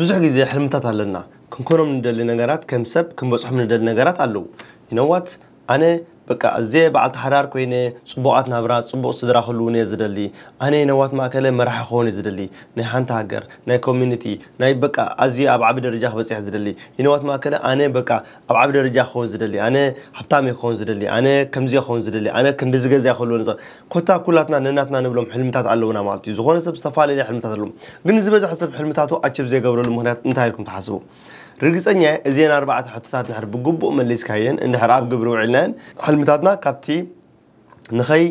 ብዙሕ ግዜ ሕልምታት ኣለና። ክንኮኖም ንደሊ ነገራት፣ ከም ሰብ ክንበጽሖም ንደሊ ነገራት ኣለዉ። You know what? ኣነ በቃ ኣዝየ በዓልቲ ሓዳር ኮይነ፣ ጽቡቓት ናብራ፣ ጽቡቕ ስድራ ክህልዉኒ እየ ዝደሊ። ኣነ you know what ማእከለ መራሒ ክኸውን እየ ዝደሊ። ናይ ሓንቲ ሃገር፣ ናይ ኮሚኒቲ፣ ናይ በቃ ኣዝየ ኣብ ዓቢ ደረጃ ክበጽሕ እየ ዝደሊ። You know what ማእከለ ኣነ በቃ ኣብ ዓቢ ደረጃ ክኸውን ዝደሊ፣ ኣነ ሃብታም እየ ክኸውን ዝደሊ፣ ኣነ ከምዚ እየ ክኸውን ዝደሊ፣ ኣነ ክንዲ ዝገዛ ክህልወኒ ዝኽእል። ኮታ ኩላትና ነናትና ንብሎም ሕልምታት ኣለውና ማለት እዩ። ዝኾነ ሰብ ዝተፈላለየ ሕልምታት ኣለዎም። ግን ዝበዝሐ ሰብ ሕልምታቱ ኣችብ ዘይገብረሉ ምኽንያት እንታይ ኢልኩም ትሓስቡ? ርግጸኛ እየ፣ እዚአን ኣርባዕተ ሕቶታት እንድሕር ብግቡእ መሊስካየን፣ እንድሕር ኣብ ግብሪ ውዒልናየን፣ ሕልምታትና ካብቲ ንኸይ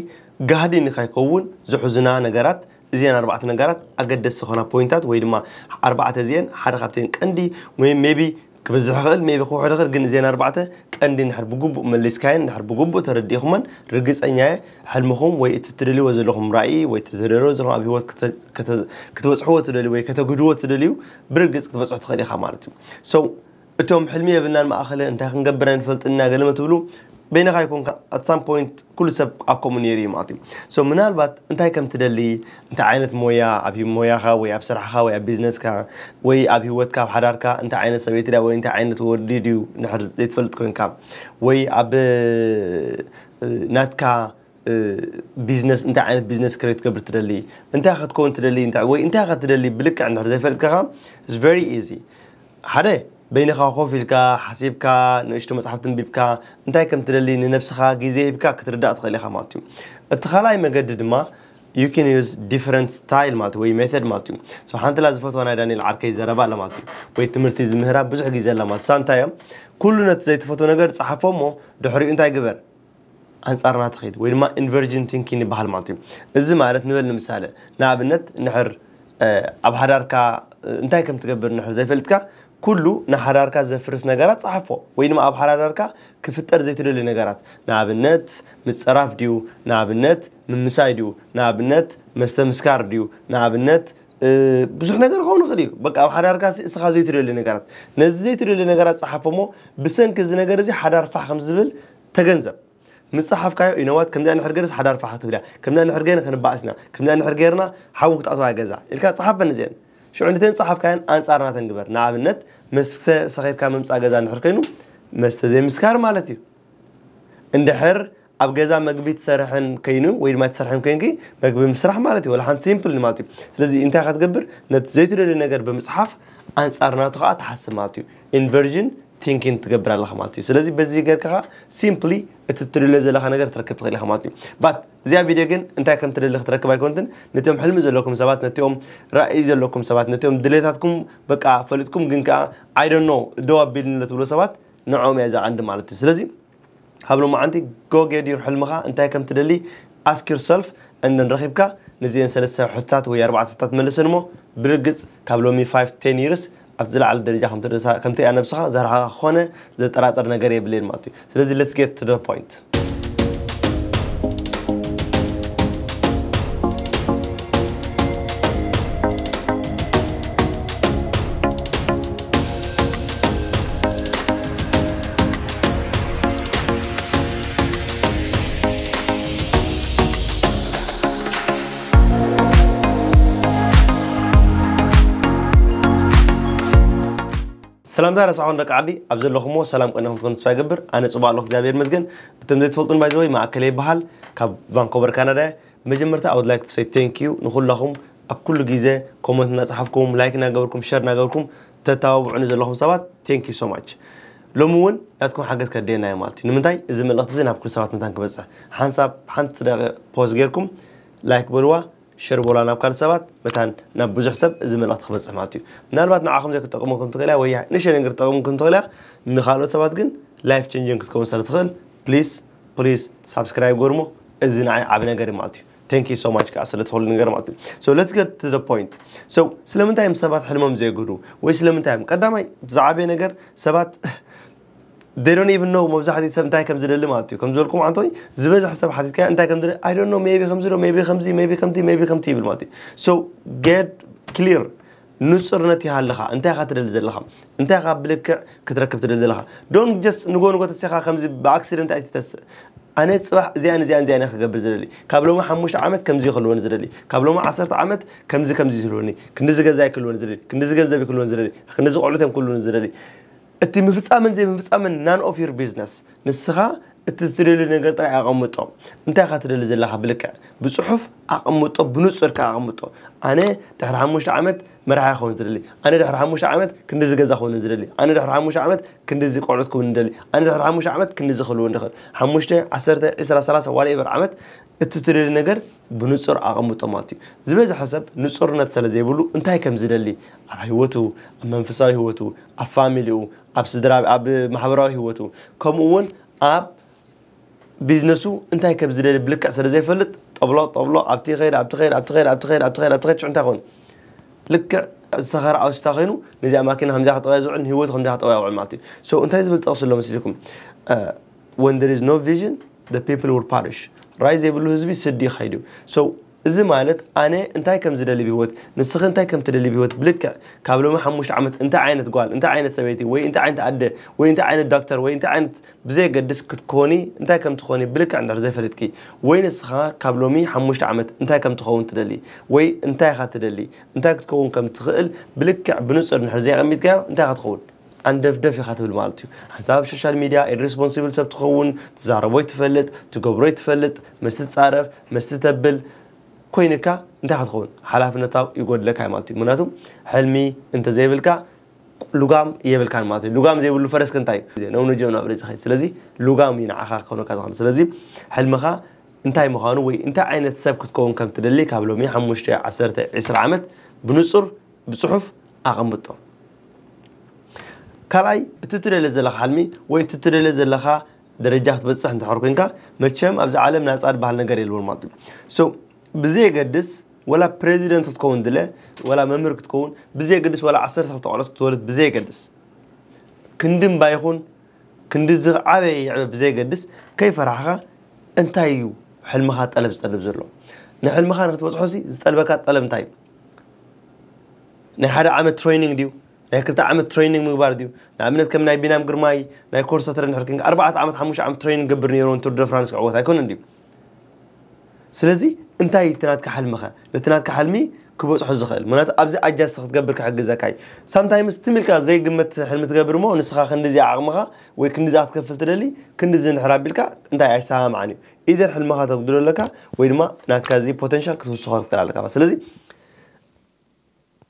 ጋህዲ ንኸይከውን ዝሕዙና ነገራት፣ እዚአን ኣርባዕተ ነገራት ኣገደስቲ ዝኾና ፖይንታት ወይ ድማ ኣርባዕተ እዚአን ሓደ ካብተን ቀንዲ ወይ ሜቢ ክበዝሕ ይኽእል፣ ሜቢ ክውሕድ ይኽእል፣ ግን እዚአን ኣርባዕተ ቀንዲ እንድሕር ብግቡእ መሊስካየን፣ እንድሕር ብግቡእ ተረዲእኹመን፣ ርግጸኛ እየ ሕልምኹም ወይ እቲ ትደልይዎ ዘለኹም ራእይ ወይ እቲ ትደልይዎ ዘለኹም ኣብ ህይወት ክተ-፣ ክተ-፣ ክትበጽሕዎ ትደልዩ ወይ ከተግህድዎ ትደልዩ ብርግጽ ክትበጽሑ ትኽእል ኢኻ ማለት እዩ። So እቶም ሕልሚ የብልናን ማእኸለ እንታይ ክንገብር ኣይንፈልጥን ኢና ገለመ ትብሉ በይንኻ ይኮንካ። At some point ኩሉ ሰብ ኣብ ከምኡ ነይሩ እዩ ማለት እዩ። So ምናልባት እንታይ ከም ትደሊ፣ እንታይ ዓይነት ሞያ ኣብ ሂ-፣ ሞያኻ ወይ ኣብ ስራሕኻ ወይ ኣብ ቢዝነስካ ወይ ኣብ ህይወትካ ኣብ ሓዳርካ እንታይ ዓይነት ሰበይቲ ድያ ወይ እንታይ ዓይነት ወዲ ድዩ እንድሕር ዘይትፈልጥ ኮንካ ወይ ኣብ ናትካ ቢዝነስ እንታይ ዓይነት ቢዝነስ ክሬት ትገብር ትደሊ፣ እንታይ ክትከውን ትደሊ፣ እንታይ ወይ እንታይ ከ ትደሊ ብልክዕ እንድሕር ዘይፈልጥካ it's very easy። ሓደ በይንኻ ኮፍ ኢልካ ሓሲብካ ንእሽቶ መጽሓፍ ትንቢብካ እንታይ ከም ትደሊ ንነብስኻ ግዜ ሂብካ ክትርዳእ ትኽእል ኢኻ ማለት እዩ። እቲ ካልኣይ መገዲ ድማ you can use different style ማለት ወይ ሜተድ ማለት እዩ። So ሓንቲ ላ ዝፈትዋ ናይ ዳንኤል ዓርከይ ዘረባ ኣላ ማለት እዩ። ወይ ትምህርቲ ዝምህራ ብዙሕ ግዜ ኣላ ማለት እሳ እንታይ እዮም ኩሉ ነቲ ዘይትፈትዎ ነገር ጸሓፎ እሞ ድሕሪኡ እንታይ ግበር ኣንጻርና ትኸይድ ወይ ድማ ኢንቨርጅን ቲንኪን ይበሃል ማለት እዩ። እዚ ማለት ንበል ንምሳሌ ንኣብነት እንድሕር ኣብ ሓዳርካ እንታይ ከም ትገብር እንድሕር ዘይፈልጥካ ኩሉ ንሓዳርካ ዘፍርስ ነገራት ጸሓፎ ወይ ድማ ኣብ ሓዳርካ ክፍጠር ዘይትደልዩ ነገራት ንኣብነት ምጽራፍ ድዩ ንኣብነት ምምሳይ ድዩ ንኣብነት መስተ ምስካር ድዩ ንኣብነት ብዙሕ ነገር ክኸውን ይኽእል እዩ። በቃ ኣብ ሓዳርካ እስኻ ዘይትደልዩ ነገራት ነዚ ዘይትደልዩ ነገራት ጸሓፎ እሞ ብሰንኪ እዚ ነገር እዚ ሓዳር ፋሕ ከም ዝብል ተገንዘብ። ምስ ጸሓፍካዮ you know what ከምዚኣ እንድሕር ገይረስ ሓዳር ፋሕ ክትብል እያ፣ ከምዚኣ እንድሕር ገይርና ክንባኣስ ኢና፣ ከምዚኣ እንድሕር ገይርና ሓዊ ክትኣትዋ እያ ገዛ ኢልካ ጸሓፈን እዚአን። ሽዑ ነተን ጸሓፍካየን ኣንጻር ናተን ግበር። ንኣብነት መስተ ሰኺርካ ምምጻእ ገዛ እንድሕር ኮይኑ መስተ ዘይምስካር ማለት እዩ። እንድሕር ኣብ ገዛ መግቢ ትሰርሕን ከይኑ ወይ ድማ ትሰርሕን ኮይንኪ መግቢ ምስራሕ ማለት እዩ። ወላ ሓንቲ ሲምፕል ማለት እዩ። ስለዚ እንታይ ኢኻ ትገብር? ነቲ ዘይትደልዮ ነገር ብምጽሓፍ ኣንጻር ናቱ ኸኣ ትሓስብ ማለት እዩ። ኢንቨርዥን ቲንኪን ትገብር ኣለኻ ማለት እዩ። ስለዚ በዚ ጌርካ ኸኣ ሲምፕሊ እቲ ትደልዮ ዘለኻ ነገር ትረክብ ትኽእል ኢኻ ማለት እዩ። ባት እዚኣ ቪድዮ ግን እንታይ ከም ትደሊ ክትረክብ ኣይኮንትን። ነቲኦም ሕልሚ ዘለኩም ሰባት፣ ነቲኦም ራእይ ዘለኩም ሰባት፣ ነቲኦም ድሌታትኩም በቃ ፈሊጥኩም ግን ከኣ I don't know ደው ኣቢልኒ ትብሎ ሰባት ንዕኦም እያ እዛ ቀንዲ ማለት እዩ። ስለዚ ካብ ሎማዓንቲ go get your ሕልምኻ እንታይ ከም ትደሊ ask yourself and then ረኺብካ ነዚአን ሰለስተ ሕቶታት ወይ ኣርባዕተ ሕቶታት መልሰን እሞ ብርግጽ ካብ ሎሚ five ten years ኣብቲ ዝለዓለ ደረጃ ከም ትደርሳ ከም ትሪኣ ነብስኻ ዘርሓ ክኾነ ዘጠራጥር ነገር የብለይን ማለት እዩ። ስለዚ let's get to the point። ሰላምታ ረሳዖን ደቂ ዓዲ ኣብ ዘለኹሞ ሰላም ቀኒኹም ትኮኑ ተስፋ ይገብር። ኣነ ጽቡቅ ኣለኹ እግዚኣብሔር ይመስገን። እቶም ዘይትፈልጡን ባይዘወይ ማእከለ ይበሃል ካብ ቫንኮቨር ካናዳ እየ። መጀመርታ I would like to say thank you ንኹላኹም ኣብ ኩሉ ግዜ ኮመንት እናጸሓፍኩም ላይክ እናገበርኩም ሸር እናገበርኩም ተተባብዑኒ ዘለኹም ሰባት thank you so much። ሎሚ እውን ናትኩም ሓገዝ ከድልየና እዩ ማለት እዩ። ንምንታይ እዚ መልእኽቲ እዚ ናብ ኩሉ ሰባት መታን ክበጽሕ ሓንሳብ ሓንቲ ደቂቕ ፖዝ ጌርኩም ላይክ በልዋ ሸር በላ ናብ ካልእ ሰባት መታን ናብ ብዙሕ ሰብ እዚ መልእኽቲ ክበፅሕ ማለት እዩ። ምናልባት ንዓኹም ዘይክትጠቅመኩም ትኽእል እያ ወይ ንእሽተይ ነገር ትጠቅመኩም ትኽእል እያ፣ ንካልኦት ሰባት ግን ላይፍ ቸንጅን ክትከውን ስለ ትኽእል ፕሊስ ፕሊስ ሳብስክራይብ ገርሞ። እዚ ንዓይ ዓቢ ነገር እዩ ማለት እዩ። Thank you so much ከዓ ስለ ትኽእሉ ነገር ማለት እዩ። So let's get to the point። So ስለምንታይ እዮም ሰባት ሕልሞም ዘይግህዱ ወይ ስለምንታይ እዮም ቀዳማይ ዝዓበየ ነገር ሰባት they don't even know መብዛሕትኡ ሰብ እንታይ ከም ዝደሊ ማለት እዩ። ከም ዝበልኩም ዓንቶይ ዝበዝሕ ሰብ ሓቲትካ እንታይ ከም ዝደሊ I don't know maybe ከምዚ ዶ maybe ከምዚ maybe ከምቲ maybe ከምቲ ይብል ማለት እዩ። So get clear ንጹርነት ይሃልኻ እንታይ ኢኻ ትደሊ ዘለኻ እንታይ ኢኻ ብልክዕ ክትረክብ ትደሊ ዘለኻ። Don't just ንጎ ንጎ ተሲኻ ከምዚ ብኣክሲደንት ኣይትተስእ። ኣነ ጽባሕ እዚኣን እዚኣን እዚኣን እየ ክገብር ዝደሊ፣ ካብ ሎሚ ሓሙሽተ ዓመት ከምዚ ክህልወኒ ዝደሊ፣ ካብ ሎሚ ዓሰርተ ዓመት ከምዚ ከምዚ ዝህልወኒ፣ ክንዲዚ ገዛይ ክህልወኒ ዝደሊ፣ ክንዲዚ ገንዘብ ክህልወኒ ዝደሊ፣ ክንዲዚ ቆልዑት እዮም ክህልወኒ ዝደሊ። እቲ ምፍጻምን ዘይምፍጻምን none of your business። ንስኻ እቲ ዝትደልዩ ነገር ጥራይ ኣቐምጦ። እንታይ ኢኻ ትደሊ ዘለኻ ብልክዕ ብጽሑፍ ኣቐምጦ፣ ብንጹር ከኣ ኣቐምጦ። ኣነ ድሕሪ ሓሙሽተ ዓመት መርሓ ክኸውን ዝደሊ፣ ኣነ ድሕሪ ሓሙሽተ ዓመት ክንዲዚ ገዛ ክኸውን ዝደሊ፣ ኣነ ድሕሪ ሓሙሽተ ዓመት ክንዲዚ ቆልዑት ክውን ንደሊ፣ ኣነ ድሕሪ ሓሙሽተ ዓመት ክንዲዚ ክህልዎ ንኽእል። ሓሙሽተ፣ ዓሰርተ፣ ዕስራ፣ ሰላሳ፣ ዋትኤቨር ዓመት እቲ ትደሊ ነገር ብንጹር ኣቐምጦ ማለት እዩ። ዝበዝሐ ሰብ ንጹርነት ስለ ዘይብሉ እንታይ ከም ዝደሊ ኣብ ህይወቱ፣ ኣብ መንፈሳዊ ህይወቱ፣ ኣብ ፋሚሊኡ፣ ኣብ ስድራ፣ ኣብ ማሕበራዊ ህይወቱ፣ ከምኡ እውን ኣብ ቢዝነሱ እንታይ ከም ዝደሊ ብልክዕ ስለ ዘይፈልጥ፣ ጠብሎ ጠብሎ፣ ኣብቲ ይኸይድ፣ ኣብቲ ይኸይድ፣ ኣብቲ ይኸይድ፣ ኣብቲ ይኸይድ፣ ኣብቲ ይኸይድ፣ ኣብቲ ይኸይድ፣ ሽዑ እንታይ ኮይኑ? ልክዕ ዝሰኸረ ኣውስታ ኮይኑ፣ ነዚኣ ማኪና ከምዚኣ ክጠውያ ዝውዕል፣ ንህይወቱ ከምዚኣ ክጠውያ ይውዕል ማለት እዩ። So እንታይ ዝብል ጥቕሲ ኣሎ መሲልኩም? When there is no vision, the people will perish። ራእይ ዘይብሉ ህዝቢ ስዲ ይኸይድ እዩ። So እዚ ማለት ኣነ እንታይ ከም ዝደሊ ብህይወት፣ ንስኺ እንታይ ከም ትደሊ ብህይወት ብልክዕ ካብ ሎሚ ሓሙሽተ ዓመት እንታይ ዓይነት ጓል፣ እንታይ ዓይነት ሰበይቲ፣ ወይ እንታይ ዓይነት ኣደ፣ ወይ እንታይ ዓይነት ዶክተር፣ ወይ እንታይ ዓይነት ብዘየገድስ ክትኮኒ፣ እንታይ ከም ትኾኒ ብልክዕ እንድሕር ዘይፈለጥኪ፣ ወይ ንስኻ ካብ ሎሚ ሓሙሽተ ዓመት እንታይ ከም ትኸውን ትደሊ፣ ወይ እንታይ ኢኻ ትደሊ፣ እንታይ ክትከውን ከም ትኽእል ብልክዕ ብንጹር እንድሕር ዘይቐሚጥካዮ እንታይ ኢኻ ትኸውን? ኣንደፍደፍ ኢኻ ትብል ማለት እዩ። ሓንሳብ ኣብ ሶሻል ሚድያ ኢሬስፖንሲብል ሰብ ትኸውን፣ ትዛረቦ ይትፈልጥ፣ ትገብሮ ይትፈልጥ፣ መስቲ ትጻረፍ፣ መስቲ ተብል ኮይንካ እንታይ ኢኻ ትኸውን? ሓላፍነታው ይጎድለካ እዩ ማለት እዩ። ምክንያቱ ሕልሚ እንተዘይብልካ ልጓም የብልካን ማለት እዩ። ልጓም ዘይብሉ ፈረስ ከ እንታይ እዩ? ነውንጀው ናብ ርዚ ኸይድ። ስለዚ ልጓም እዩ ንዓኻ ክኾነካ ዝኽእል። ስለዚ ሕልምኻ እንታይ ምዃኑ ወይ እንታይ ዓይነት ሰብ ክትከውን ከም ትደሊ ካብ ሎሚ ሓሙሽተ፣ ዓሰርተ፣ ዕስራ ዓመት ብንጹር ብጽሑፍ ኣቐምጦ። ካልኣይ፣ እቲ ትደለ ዘለኻ ሕልሚ ወይ እቲ ትደለ ዘለኻ ደረጃ ክትበጽሕ እንተሕር ኮንካ፣ መቸም ኣብዚ ዓለም ናጻ ዝበሃል ነገር የልቦን ማለት እዩ። So ብዘየገድስ፣ ወላ ፕሬዚደንት ክትከውን ድለ፣ ወላ መምህር ክትከውን ብዘየገድስ፣ ወላ ዓሰርተ ክልተ ቆልዑት ክትወልድ ብዘየገድስ፣ ክንዲ እምባ ይኹን ክንዲ ዝዓበየ ይዕበ ብዘየገድስ፣ ከይፈራሕኻ እንታይ እዩ ሕልምኻ ጠለብ ዝጠልብ ዘሎ? ንሕልምኻ ንክትበጽሖ ሲ ዝጠልበካ ጠለብ እንታይ እዩ? ናይ ሓደ ዓመት ትሬኒንግ ድዩ? ናይ ክልተ ዓመት ትሬኒንግ ምግባር ድዩ? ንኣብነት ከም ናይ ቢናም ግርማይ ናይ ኮርስ ተረን ሕርክን ኣርባዕተ ዓመት ሓሙሽተ ዓመት ትሬኒንግ ገብር ነይሩ ቱር ደ ፍራንስ ክዕወት ኣይኮነን ድዩ? ስለዚ እንታይ እዩ እቲ ናትካ ሕልምኸ? ነቲ ናትካ ሕልሚ ክበጽሖ ዝኽእል ምክንያቱ ኣብዚ ኣጃስት ክትገብር ክሕግዘካ እዩ። ሳምታይምስ ትም ኢልካ ዘይግመት ሕልሚ ትገብር እሞ ንስኻ ክንዲዚ ዓቕምኻ ወይ ክንዲዚ ክትከፍል ትደሊ ክንዲዚ እንድሕር ኣቢልካ እንታይ ኣይሰማማዕን እዩ። ኢደር ሕልምኻ ተጉድሎ ኣለካ ወይ ድማ ናትካ እዚ ፖተንሻል ክትውስኾ ትኽእል ኣለካ። ስለዚ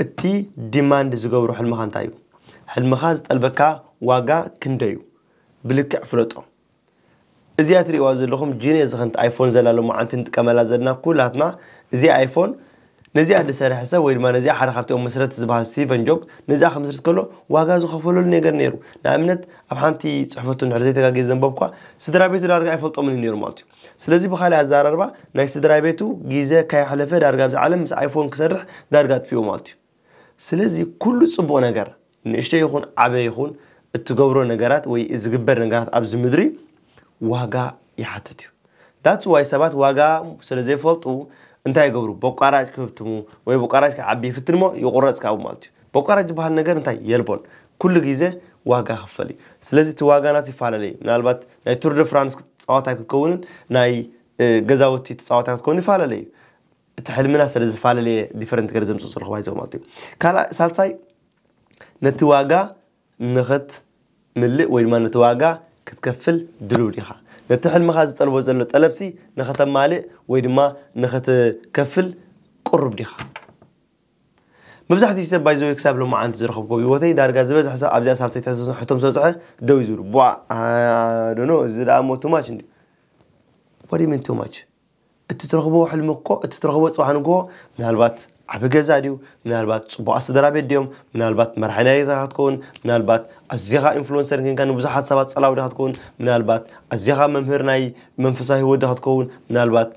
እቲ ዲማንድ ዝገብሮ ሕልምኻ እንታይ እዩ? ሕልምኻ ዝጠልበካ ዋጋ ክንደይ እዩ? ብልክዕ ፍለጦ። እዚኣ ትሪእዋ ዘለኹም ጂን እየ ዝኸንት ኣይፎን ዘላ ሎማዓንቲ ንጥቀመላ ዘለና ኩላትና። እዚ ኣይፎን ነዚኣ ዝሰርሐ ሰብ ወይ ድማ ነዚኣ ሓደ ካብቲኦም መስረት ዝበሃል ስቲቨን ጆብ ነዚኣ ክምስርት ከሎ ዋጋ ዝኸፈለሉ ነገር ነይሩ። ንኣብነት ኣብ ሓንቲ ጽሕፈቱ እንድሕር ዘይተጋግየ ዘንበብኳ ስድራ ቤቱ ዳርጋ ኣይፈልጦምን እዩ ነይሩ ማለት እዩ። ስለዚ ብኻሊእ ኣዘራርባ ናይ ስድራ ቤቱ ግዜ ካየሕለፈ ዳርጋ ኣብዚ ዓለም ምስ ኣይፎን ክሰርሕ ዳርጋ ኣጥፊኡ ማለት እዩ። ስለዚ ኩሉ ጽቡቕ ነገር ንእሽተይ ይኹን ዓበይ ይኹን እትገብሮ ነገራት ወይ ዝግበር ነገራት ኣብዚ ምድሪ ዋጋ ይሓትት እዩ። That's why ሰባት ዋጋ ስለ ዘይፈልጡ እንታይ ይገብሩ? በቋራጭ ክህብትሙ ወይ በቋራጭ ክዓቢ ይፍትንሞ ይቁረጽ ካብኡ ማለት እዩ። በቋራጭ ዝበሃል ነገር እንታይ የልቦን። ኩሉ ግዜ ዋጋ ክፈል እዩ። ስለዚ እቲ ዋጋ ናት ይፈላለዩ። ምናልባት ናይ ቱር ደ ፍራንስ ተጻዋታይ ክትከውንን ናይ ገዛውቲ ተጻዋታይ ክትከውን ይፈላለዩ። እቲ ሕልምና ስለ ዝፈላለየ ዲፈረንት ገለ ዘምፅእ ዘለኹ ባይዘው ማለት እዩ። ካልእ ሳልሳይ ነቲ ዋጋ ንኽትምልእ ወይ ድማ ነቲ ዋጋ ክትከፍል ድልው ዲኻ? ነቲ ሕልምኻ ዝጠልቦ ዘሎ ጠለብሲ ንኸተማልእ ወይ ድማ ንኽትከፍል ቅሩብ ዲኻ? መብዛሕትኡ ሰብ ባይዘወይ ክሳብ ሎማዓንቲ ዝረኸብኮ ብህይወተይ ዳርጋ ዝበዝሐ ሰብ ኣብዚኣ ሳልሰይቲ ሕቶም ዝበዝሐ ደው እዩ ዝብሉ። ቧ፣ I don't know፣ እዚ ደኣ እሞ too much እንዲ። What do you mean too much? እቲ ትረኽቦ ሕልሚ እኮ እቲ ትረኽቦ ፅባሕ ንግሆ ምናልባት ዓቢ ገዛ ድዩ? ምናልባት ጽቡቕ ኣስተዳራ ቤት ድዮም? ምናልባት መራሒ ናይ ዛ ክትከውን ምናልባት ኣዚኻ ኢንፍሉንሰር ንከንካ ንብዙሓት ሰባት ጸላው ዳ ክትከውን ምናልባት ኣዚኻ መምህር ናይ መንፈሳዊ ህይወት ዳ ክትከውን ምናልባት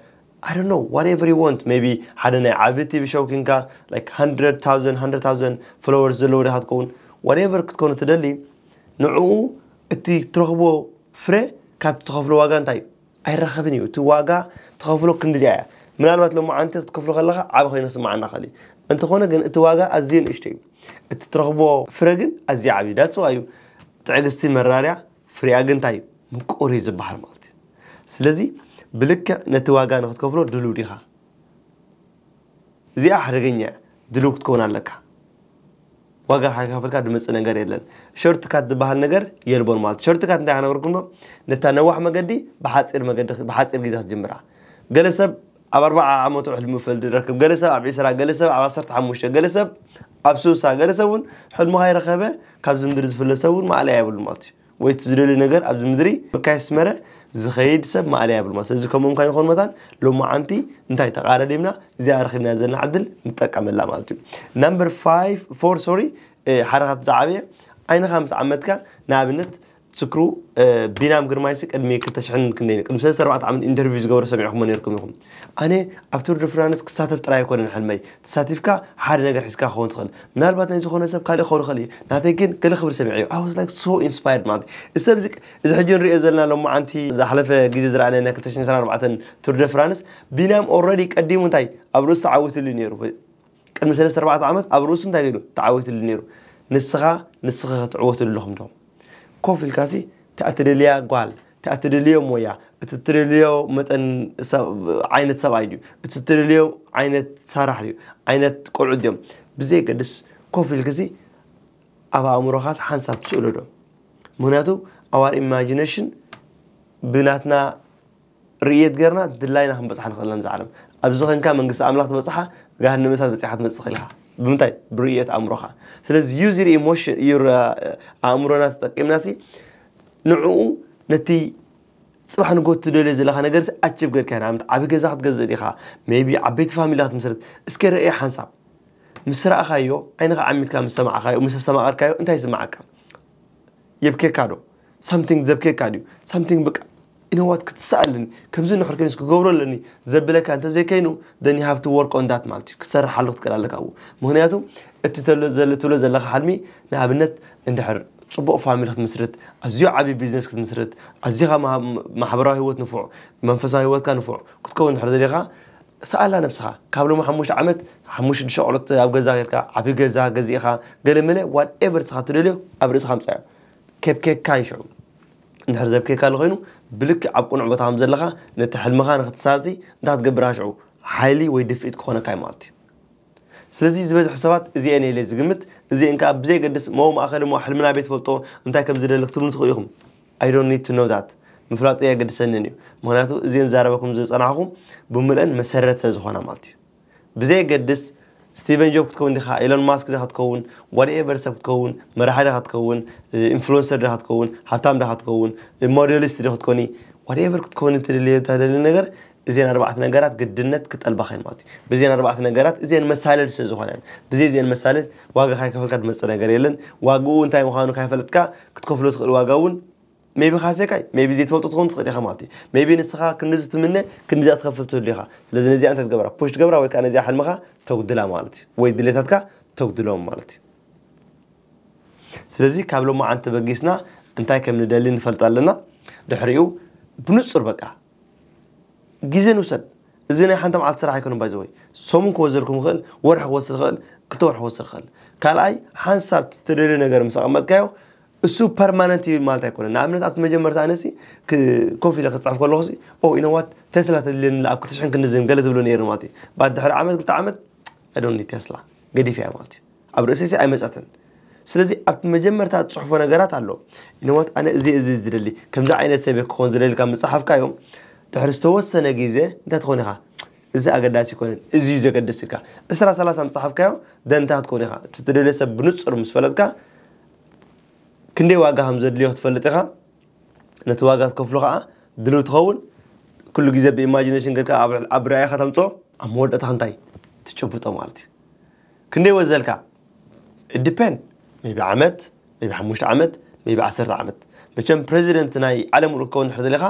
I don't know whatever you want maybe ሓደ ናይ ዓቢ ቲቪ ሾው ክንካ like hundred thousand hundred thousand followers ዘለዎ ዳ ክትከውን whatever ክትከውን ትደሊ ንዕኡ እቲ ትረኽቦ ፍረ ካብ ትኸፍሎ ዋጋ እንታይ እዩ? ኣይራኸብን እዩ። እቲ ዋጋ ትኸፍሎ ክንዲዚኣ እያ። ምናልባት ሎማዓንቲ ክትከፍሎ ከለኻ ዓቢ ኮይኑ ክስምዓና ይኽእል እዩ። እንተኾነ ግን እቲ ዋጋ ኣዝዩ ንእሽቶ እዩ። እቲ ትረኽቦ ፍረ ግን ኣዝዩ ዓብዪ እዩ። That's why እዩ ትዕግስቲ መራርያ ፍሪኣ ግን እንታይ እዩ? ምቁር እዩ ዝበሃል ማለት እዩ። ስለዚ ብልክዕ ነቲ ዋጋ ንክትከፍሎ ድሉው ዲኻ? እዚኣ ሓደገኛ እያ። ድሉው ክትከውን ኣለካ። ዋጋ ከይከፈልካ ድመፅእ ነገር የለን። ሾርትካት ዝበሃል ነገር የልቦን ማለት። ሾርትካት እንታይ ክነግርኩም ዶ? ነታ ነዋሕ መገዲ ብሓፂር መገዲ ብሓፂር ግዜ ክትጅምራ። ገለ ሰብ ኣብ ኣርባዓ ዓመቱ ሕልሙ ፈልድ ይረክብ፣ ገለ ሰብ ኣብ ዒስራ፣ ገለ ሰብ ኣብ ዓሰርተ ሓሙሽተ፣ ገለ ሰብ ኣብ ስሳ፣ ገለ ሰብ እውን ሕልሙ ካይረኸበ ካብዚ ምድሪ ዝፍለ ሰብ እውን ማእለያ የብሉ ማለት እዩ። ወይ እቲ ዝደልዩ ነገር ኣብዚ ምድሪ ከይስመረ ዝኸይድ ሰብ ማእለያ የብሉ ማለት። ስለዚ ከምኡ እንታይ ንኾን መታን ሎማዓንቲ እንታይ ተቓረዲምና እዚኣ ረኺብና ዘለና ዕድል ንጠቀመላ ማለት እዩ። ናምበር ፋይቭ ፎር ሶሪ ሓደ ካብቲ ዝዓበየ ዓይንኻ ምስ ዓመትካ ንኣብነት ስክሩ ቢናም ግርማይሲ ቅድሚ ክልተ ሽሕን ክንደይ ቅድሚ ሰለስተ ኣርባዕተ ዓመት ኢንተርቪው ዝገበረ ሰሚዕኹሞ ነርኩም ኢኹም። ኣነ ኣብ ቱር ደ ፍራንስ ክሳተፍ ጥራይ ኣይኮነን ሕልመይ። ተሳቲፍካ ሓደ ነገር ሒዝካ ክኸውን ትኽእል። ምናልባት ናይ ዝኾነ ሰብ ካልእ ክኸውን ይኽእል እዩ። ናተይ ግን ገለ ክብል ሰሚዐ እዩ። I was like so inspired ማለት እዩ። እዚ ሰብ እዚ እዚ ሕጂ ንሪኦ ዘለና ሎማዓንቲ ዝሓለፈ ግዜ ዝረኣናዮ ናይ ክልተ ሽሕን ዕስራን ኣርባዕተን ቱር ደ ፍራንስ ቢናም ኦልሬዲ ቀዲሙ እንታይ ኣብ ርእሱ ተዓዊትሉ እዩ ነይሩ። ቅድሚ ሰለስተ ኣርባዕተ ዓመት ኣብ ርእሱ እንታይ ገይሩ ተዓዊትሉ ነይሩ። ንስኻ ንስኻ ክትዕወትሉ ኣለኹም ዶ? ኮፍ ኢልካሲ እታ እትደልያ ጓል፣ እታ እትደልዮ ሞያ፣ እቲ እትደልዮ መጠን ሰብ- ዓይነት ሰብኣይ ድዩ፣ እቲ እትደልዮ ዓይነት ሳራሕ ድዩ፣ ዓይነት ቆልዑ ድዮም ብዘየገድስ ኮፍ ኢልክሲ ኣብ ኣእምሮኻስ ሓንሳብ ትስእሎ ዶ? ምክንያቱ ኣዋር ኢማጂነሽን ብናትና ርእየት ገርና ድላይና ክንበፅሓ ንኽእል ኢና። ንዛ ዓለም ኣብዚ ኸንካ መንግስቲ ኣምላኽ ትበፅሓ፣ ገሃነመ እሳት በፂሓ ትመፅእ ትኽእል ኢኻ። ብምንታይ? ብርእየት ኣእምሮኻ። ስለዚ use your emotion your ኣእምሮና ተጠቂምና ሲ ንዕኡ ነቲ ፅባሕ ንጎት ትደልዮ ዘለኻ ነገር ኣችብ ገርካ ኢና ዓቢ ገዛ ክትገዝእ ዲኻ? ሜቢ ዓበይቲ ፋሚሊ ክትምስርት? እስከ ርእየ ሓንሳብ ምስ ረኣኻዮ ዓይንኻ ዓሚትካ ምስ ሰማዕካዮ ምስ ኣስተማቐርካዮ እንታይ ይስማዓካ? የብኬካ ዶ ሳምቲንግ ዘብኬካ ድዩ ሳምቲንግ በቃ ኢነዋት ክትስኣለኒ ከምዚ ንሕር ከይኑስ ክገብሮ ኣለኒ ዘብለካ እንተዘይከይኑ then you have to work on that ማለት እዩ። ክትሰርሓሉ ክትክእል ኣለካ ኣብኡ። ምክንያቱ እቲ ተሎ ዘለ ትብሎ ዘለካ ሓልሚ ንኣብነት እንድሕር ፅቡቕ ፋሚሊ ክትምስርት ኣዝዩ ዓብዪ ቢዝነስ ክትምስርት ኣዚኻ ማሕበራዊ ህይወት ንፉዕ መንፈሳዊ ህይወትካ ንፉዕ ክትከውን እንድሕር ዘሊኻ ሰኣላ ነብስኻ ካብ ሎም ሓሙሽተ ዓመት ሓሙሽተ ሽዱሽተ ቆልዑት ኣብ ገዛ ጌርካ ዓቢ ገዛ ገዚእኻ ገለ መለ ዋትኤቨር ንስኻ ትደልዮ ኣብ ርእስኻ ምጻዮ። ከብኬካ ይሽዑ እንድሕር ዘብኬካ ኣሎ ኮይኑ ብልክዕ ኣብ ቅኑዕ ቦታ ከም ዘለኻ ነቲ ሕልምኻ ንክትሳጺ እንታይ ክትገብር ሽዑ ሓይሊ ወይ ድፍኢት ክኾነካ እዩ ማለት እዩ። ስለዚ ዝበዝሑ ሰባት እዚኤን እየ ኢለ ዝግምት እዚኤን ከኣ ብዘየገድስ መው ማእኸል እሞ ሕልምና ቤት ፈልጦ እንታይ ከም ዝደሊ ክትብሉ ትኽእሉ ኢኹም። I don't need to know that ምፍላጡ የገድሰንን እዩ። ምክንያቱ እዚኤን ዛረበኩም ዝጸናሕኹም ብምልአን መሰረት ስለ ዝኾና ማለት እዩ። ብዘየገድስ ስቲቨን ጆብ ክትከውን ዲኻ፣ ኤሎን ማስክ ዲኻ ክትከውን፣ ዋትኤቨር ሰብ ክትከውን፣ መራሒ ዲኻ ክትከውን፣ ኢንፍሉንሰር ዲኻ ክትከውን፣ ሃብታም ዲኻ ክትከውን፣ ሞዴሊስት ዲኻ ክትኮኒ፣ ዋትኤቨር ክትከውን እትደልዮ እተደሊ ነገር እዚአን ኣርባዕተ ነገራት ግድነት ክጠልባኻ እየን ማለት እዩ። ብዚአን ኣርባዕተ ነገራት እዚአን መሳለል ስለ ዝኾነ ብዚ እዚአን መሳለል ዋጋ ካይከፈልካ ዝመፅእ ነገር የለን። ዋግኡ እንታይ ምዃኑ ካይፈለጥካ ክትከፍሎ ትኽእል ዋጋ እውን ሜቢ ካሴካይ ሜቢ ዘይትፈልጦ ትኸውን ትኽእል ኢኻ ማለት እዩ። ሜቢ ንስኻ ክንድዚ ትምነ ክንድዚኣ ትኸፍል ትህሉ ኢኻ። ስለዚ ነዚኣ እንታይ ትገብራ ፑሽ ትገብራ ወይ ከዓ ነዚኣ ሕልምኻ ተጉድላ ማለት እዩ ወይ ድሌታትካ ተጉድሎም ማለት እዩ። ስለዚ ካብ ሎማዓንቲ በጊስና እንታይ ከም ንደሊ ንፈልጥ ኣለና። ድሕሪኡ ብንጹር በቃ ግዜ ንውሰድ። እዚ ናይ ሓንቲ መዓልቲ ስራሕ ኣይኮነን ባይዘወይ ሰሙን ክወስደልኩም ይኽእል ወርሒ ክወስድ ይኽእል ክልተ ወርሒ ክወስድ ይኽእል። ካልኣይ ሓንሳብ ትደልዮ ነገር ምስ ኣቐመጥካዮ እሱ ፐርማነንት እዩ ማለት ኣይኮነን። ንኣብነት ኣብቲ መጀመርታ ኣነሲ ኮፍ ኢለ ክፅሕፍ ከለኹ ኢነዋት ቴስላ ተድልየኒ ኣብ ክልተ ሽሕን ክንድዝን ገለ ትብሎ ነይሩ ማለት እዩ። ባድ ድሕሪ ዓመት ክልተ ዓመት ኣዶኒ ቴስላ ገዲፍ እያ ማለት እዩ። ኣብ ርእሰይሲ ኣይመፀትን። ስለዚ ኣብቲ መጀመርታ ትፅሕፎ ነገራት ኣሎ። ኢነዋት ኣነ እዚ እዚ ዝደሊ ከምዚ ዓይነት ሰብ ክኾን ዝደልካ ምፅሓፍካዮም ድሕሪ ዝተወሰነ ግዜ እንታይ ትኾን ኢኻ እዚ ኣገዳሲ ይኮነን እዚ እዩ ዘገድስ ኢልካ ዕስራ ሰላሳ ምፅሓፍካዮ ደንታ ክትኮን ኢኻ። እቲ ትደልዮ ሰብ ብንፁር ምስ ፈለጥካ ክንደይ ዋጋ ከም ዘድልዮ ክትፈልጥ ኢኻ። ነቲ ዋጋ ትከፍሎ ከዓ ድልው ትኸውን። ኩሉ ግዜ ብኢማጂኔሽን ጌርካ ኣብ ርኣይኻ ተምፅኦ ኣብ መወዳእታ እንታይ ትጭብጦ ማለት እዩ። ክንደይ ወዘልካ ዲፔንድ ቢ ዓመት ቢ ሓሙሽተ ዓመት ቢ ዓሰርተ ዓመት መቸም ፕሬዚደንት ናይ ዓለም ርክብ ንድሕር ዘሊኻ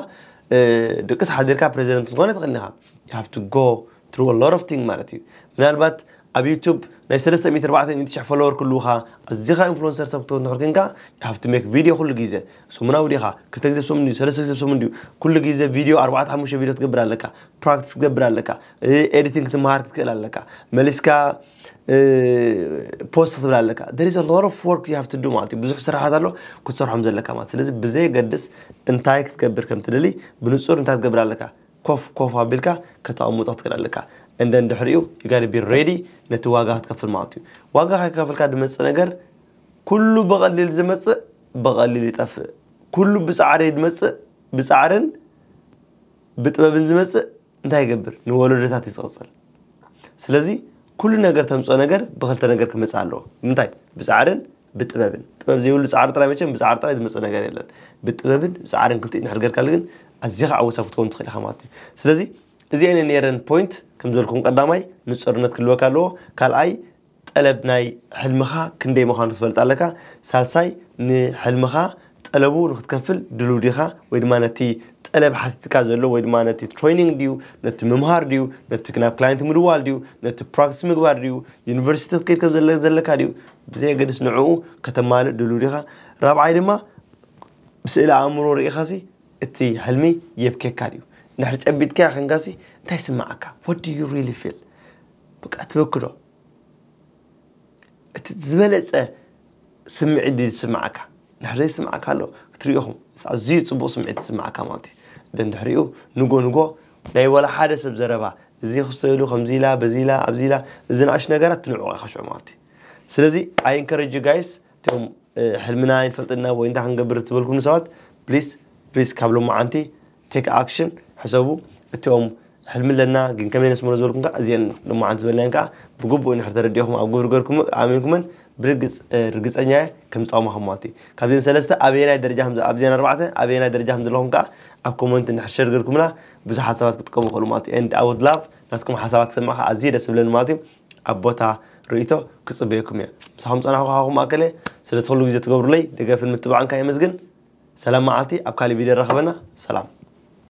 ድቅስ ሓዲርካ ፕሬዚደንት ዝኾነ ትኽእል ኢኻ። You have to go through a lot of thing ማለት እዩ። ምናልባት ኣብ ዩቱብ ናይ ሰለስተ ሚእቲ ኣርባዕተ ሚእቲ ሽሕ ፎሎወር ክልውኻ ኣዚኻ ኢንፍሉንሰር ሰብ ክትኮን ንድሕር ኮንካ you have to make video ኩሉ ግዜ ሰሙናዊ ዲኻ ክልተ ግዜ ሰሙን ድዩ ሰለስተ ግዜ ሰሙን ድዩ ኩሉ ግዜ ቪድዮ ኣርባዕተ ሓሙሽተ ቪድዮ ትገብር ኣለካ። ፕራክቲስ ክትገብር ኣለካ። ኤዲቲንግ ክትመሃር ክትክእል ኣለካ። መሊስካ post ክትብል ኣለካ። There is a lot of work you have to do ማለት እዩ። ብዙሕ ስራሓት ኣሎ ክትሰርሖም ዘለካ ማለት። ስለዚ ብዘየገድስ እንታይ ክትገብር ከም ትደሊ ብንጹር እንታይ ክትገብር ኣለካ፣ ኮፍ ኮፍ ኣቢልካ ከተቐምጦ ክትክእል ኣለካ። And then ድሕሪኡ you gotta be ready ነቲ ዋጋ ክትከፍል ማለት እዩ። ዋጋ ከይከፈልካ ዝመጽእ ነገር ኩሉ ብቐሊል ዝመጽእ ብቐሊል ይጠፍእ። ኩሉ ብጻዕሪ ዝመጽእ ብጻዕርን ብጥበብን ዝመጽእ እንታይ ይገብር? ንወለዶታት እዩ ዝቕጽል። ስለዚ ኩሉ ነገር ተምጽኦ ነገር ብክልተ ነገር ክመጽእ ኣለዎ። ብምንታይ? ብጻዕርን ብጥበብን። ጥበብ ዘይብሉ ጻዕሪ ጥራይ መቸም ብጻዕሪ ጥራይ ዝመጽእ ነገር የለን። ብጥበብን ብጻዕርን ክልቲኡ እንድሕር ጌርካሉ ግን ኣዚኻ ዓወት ሰብ ክትከውን ትኽእል ኢኻ ማለት እዩ። ስለዚ እዚአን ነይረን point ከም ዝበልኩም ቀዳማይ ንጹርነት ክህልወካ ኣለዎ። ካልኣይ ጠለብ ናይ ሕልምኻ ክንደይ ምዃኑ ትፈልጥ ኣለካ። ሳልሳይ ንሕልምኻ ጠለቡ ንክትከፍል ድሉው ዲኻ ወይ ድማ ነቲ ጠለብ ሓቲትካ ዘሎ ወይ ድማ ነቲ training ድዩ ነቲ ምምሃር ድዩ ነቲ ናብ client ምድዋል ድዩ ነቲ practice ምግባር ድዩ ዩኒቨርሲቲ ክትከይድ ከም ዘለ- ዘለካ ድዩ ብዘየገድስ ንዕኡ ከተማልእ ድሉው ዲኻ። ራብዓይ ድማ ብስእሊ ኣእምሮ ርኢኻሲ እቲ ሕልሚ የብኬካ ድዩ እንድሕር ጨቢጥካዮ ኸንካሲ እንታይ ይስምዓካ? What do you really feel? በቃ ትበኪ ዶ? እቲ ዝበለጸ ስምዒት ድዩ ዝስምዓካ? እንድሕር ዘይስምዓካ ኣሎ ክትሪኦ ኢኹም። እዚ ኣዝዩ ጽቡቕ ስምዒት ዝስምዓካ ማለት እዩ። ደን ድሕሪኡ ንጎ ንጎ ናይ ወላ ሓደ ሰብ ዘረባ እዚ ክስተሉ ከምዚ ኢላ በዚ ኢላ ኣብዚ ኢላ እዚ ንኣሽ ነገራት ትንዕቑ ኢኻ ሽዑ ማለት እዩ። ስለዚ I encourage you guys እቶም ሕልምና ኣይንፈልጥና ወይ እንታይ ክንገብር ትበልኩም ሰባት please please ካብ ሎማዓንቲ take action ሕሰቡ። እቲኦም ሕልሚ ኣለና ግን ከመይ ነስምሮ ዝበልኩም ከዓ እዚአን ሎማዓንቲ ዝበልናየን ከዓ ብግቡእ እንድሕር ተረዲእኹም ኣብ ግብሪ ገርኩም ኣሚንኩመን ብርግፅ ርግፀኛ እየ ከም ዝጠቕማኹም ማለት እዩ። ካብዚአን ሰለስተ ኣበየናይ ደረጃ ከም- ኣብዚአን ኣርባዕተ ኣበየናይ ደረጃ ከም ዘለኹም ከዓ ኣብ comment እንድሕር share ገርኩምና ብዙሓት ሰባት ክጥቀሙ ይኽእሉ ማለት እዩ። And I would love ናትኩም ሓሳባት ክሰምዕ ከዓ ኣዝየ ደስ ዝብለኒ ማለት እዩ። ኣብ ቦታ ርእይቶ ክፅበየኩም እየ። ምሳኹም ፀናሕኩ ካኹም ኣከለ ስለ ትኽሉ ግዜ ትገብሩለይ ደገፍን ምትባዕን ከዓ የመስግን። ሰላም መዓልቲ ኣብ ካሊእ ቪድዮ ንራኸበና። ሰላም።